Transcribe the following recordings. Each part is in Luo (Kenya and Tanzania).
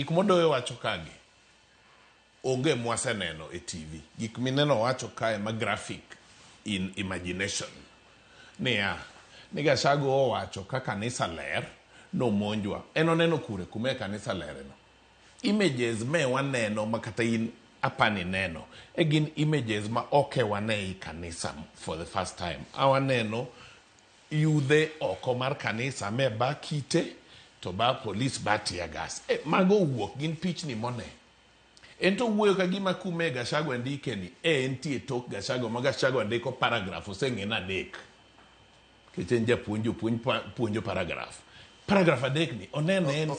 Gik modoyo wacho kagi onge mwaseneno e TV. Gik mineno wacho kae ma graphic in imagination. Niya, ni Gachagua owacho ka kanisa ler nomonjwa. En oneno kure kuma e kanisa lere no. Images me waneno ma kata in apani neno e gin images ma ok e wane i kanisa for the first time. Awaneno yudhe oko mar kanisa me ba kite to ba polis ba tear gas. E, mago owuok gin pichni mone. En to owuoyo ka gima kume Gachagua ndike ni e entie tok Gachagua ma Gachagua ndiko paragraph oseng'e na adek. Nikech en japuonj jopuonj puonjo paragraph. Paragraph adek ni onene en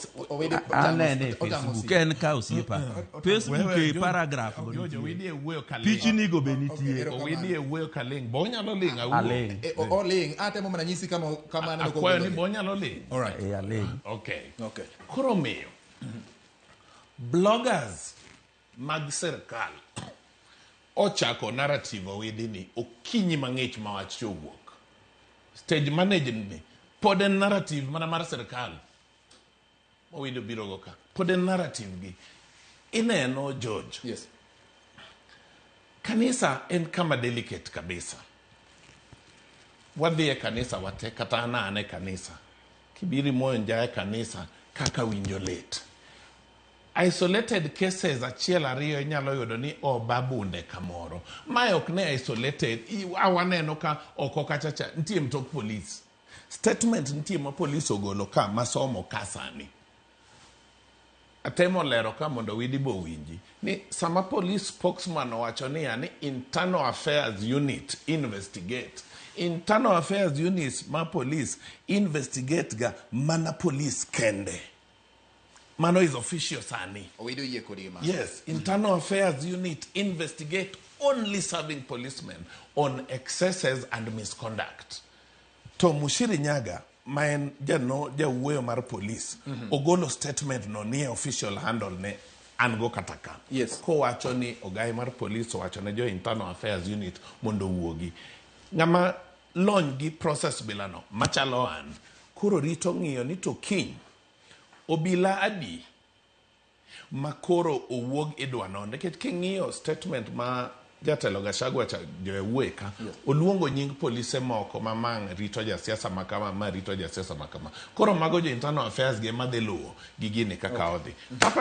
Anene e Facebook en ka osiepa. Facebook e paragraph go Jojo nitie. Owidi e wuoyo ka ling. Pichni go be nitie. Owidi e wuoyo ka ling. Bo onyalo ling awuo. Aling. Oling atemo mana nyisi kama kama aneno Akwayo ni kogologi. bo onyalo ling. All right. E aling. Okay. Okay. Koro miyo bloggers mag sirkal ochako narrative Owidi ni okinyi mang'ich ma wach owuok. Stage management ni pod en narrative mana mar sirkal. Owidi obiro go ka. Pod en narrative gi. Ineno George. Yes. Kanisa en kama delicate kabisa. Wadhi e kanisa wate kata an an e kanisa. Kibiri moyo nja e kanisa kaka winjo lit. Isolated cases achiel ariyo inyalo yudo ni oba bunde kamoro. Mae ok ne isolated. Waneno ka oko kacha cha nitie mtok polis. Statement nitie ma polis ogolo ka masomo ka sani. Atemo lero ka mondo Widi bo winji ni sama police spokesman owacho niya ni internal affairs unit investigate. Internal affairs unit ma police investigate ga mana police kende. Mano is official sani. Owidi oyie kodi gi mano. Yes, internal affairs unit investigate only serving policemen on excesses and misconduct. To Mushiri Nyaga ma en jano jawuoyo mar police ogolo statement no nie official handle ne an go kata ka. Yes. Kowacho ni ogai mar police owacho ne jo internal affairs unit mondo owuogi. Ng'ama lony gi process bilano machalo an koro rito ng'iyo ni to kiny obila adi ma koro owuog idwa non nikech king'iyo statement ma jatelo Gachagua cha jowuoye ka oluongo nying polise moko ma mang rito jasiasa ma kama ma rito jasiasa ma kama koro mago jo internal affairs gi ema dhi luwo gi gini kaka odhi. Papa